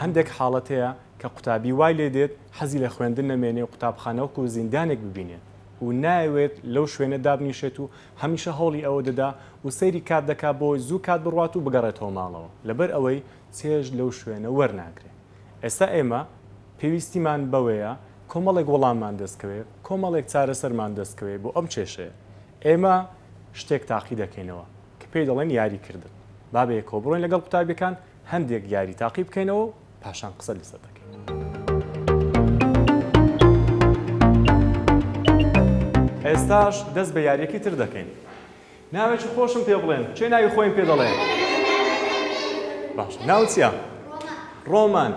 هەندێک حاڵەت هەیە کە قوتابی وای لێ دێت حەزی لە خوێندن نەمێنێ و قوتابخانە وەکو زیندانێک ببینێت و نایەوێت لەو شوێنە دابنیشێت و هەمیشە هەوڵی ئەوە دەدا و سەیری کات دەکا بۆی زوو کات بڕوات و بگەڕێتەوە ماڵەوە لەبەر ئەوەی چێژ لەو شوێنە وەرناگرێ. ئێستا ئێمە پێویستیمان بەوەیە کۆمەڵێک وەڵاممان دەست کەوێ، کۆمەڵێک چارەسەرمان دەست کەوێ بۆ ئەم کێشەیە. ئێمە شتێک تاقی دەکەینەوە کە پێی دەڵێن یاری کردن. با بەیەکەوە بڕۆین لەگەڵ قوتابیەکان هەندێک یاری تاقی بکەینەوە و پاشان قسە لەسەر دەکەین. ئێستاش دەست بە یاریەکی تر دەکەین. ناوێکی خۆشم پێ بڵێن. کێ ناوی خۆیم پێ دەڵێ؟ باش ناوت چییە؟ ڕۆمان.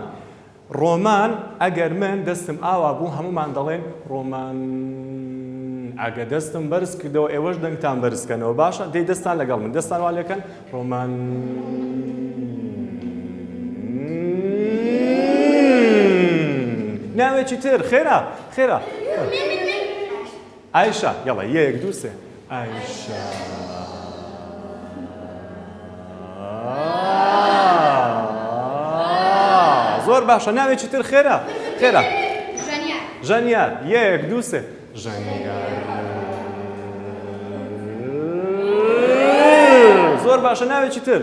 ڕۆمان ئەگەر من دەستم ئاوا بوو هەمومان دەڵێن ڕۆمان ئەگە دەستم بەرز کردەوە ئێوەش دەنگتان بەرز کەنەوە باشە دەی دەستان لەگەڵ من دەستان وا لێکەن ڕۆمان ناوێکی تر خێرا خێرا ئایشە یەڵا یەک دوو سێ ئایشە. زۆر باشە ناوێکی تر خێرا خێرا ژەنیار یەک دوو سێ ژەنیار زۆر باشە ناوێکی تر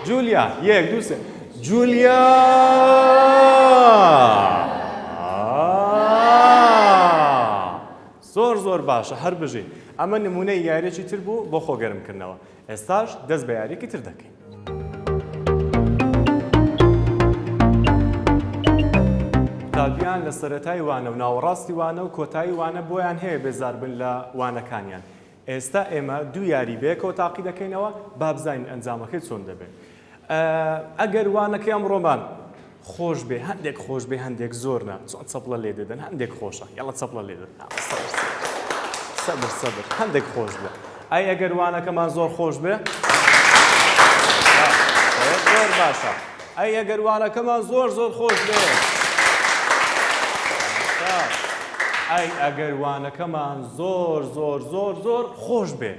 جولیا یەک دوو سێ جولیا زۆر زۆر باشە هەر بژین ئەمە نمونەی یاریەکی تر بوو بۆ خۆ گەرم کردنەوە ئێستاش دەست بە یاریەکی تر دەکەین. قوتابیان لە سەرەتای وانە و ناوەڕاستی وانە و کۆتایی وانە بۆیان هەیە بێزار بن لە وانەکانیان ئێستا ئێمە دوو یاری بەیەکەوە تاقی دەکەینەوە با بزانین ئەنجامەکەی چۆن دەبێت ئەگەر وانەکەی ئەمڕۆمان خۆش بێ هەندێک خۆش بێ هەندێک زۆر نا چۆن چەپڵە لێ دەدەن هەندێک خۆشە یاڵە چەپڵە لێ دەدەن سەبر سەبر هەندێک خۆش بێ ئەی ئەگەر وانەکەمان زۆر خۆش بێ زۆر باشە ئەی ئەگەر وانەکەمان زۆر زۆر خۆش بێ ئەی ئەگەر وانەکەمان زۆر زۆر زۆر زۆر خۆش بێ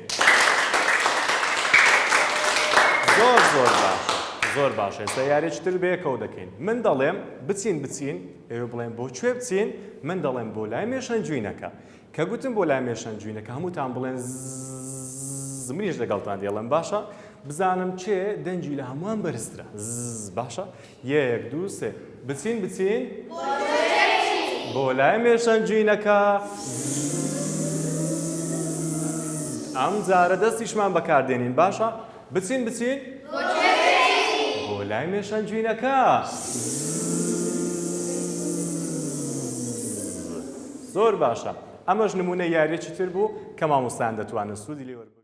زۆر زۆر باشە زۆر باشە ئێستا یاریی تر بەیەکەوە دەکەین من دەڵێم بچین بچین ئێوە بڵێن بۆ کوێ بچین من دەڵێم بۆ لای مێشەنجوینەکە کە گوتم بۆ لای مێشەنجوینەکە هەمووتان بڵێن زز منیش لەگەڵتان دێڵێم باشە بزانم کێ دەنگی لە هەمووان بەرزترە زز باشە یەک دوو سێ بچین بچین بۆ لای مێشەنجوینەکە ئەم جارە دەستیشمان بەکاردێنین باشە بچین بچین بۆ لای مێشەنجوینەکە زۆر باشە ئەمەش نمونە یاریەکی تر بوو کە مامۆستایان دەتوانن سوودی لێ وەربگرن.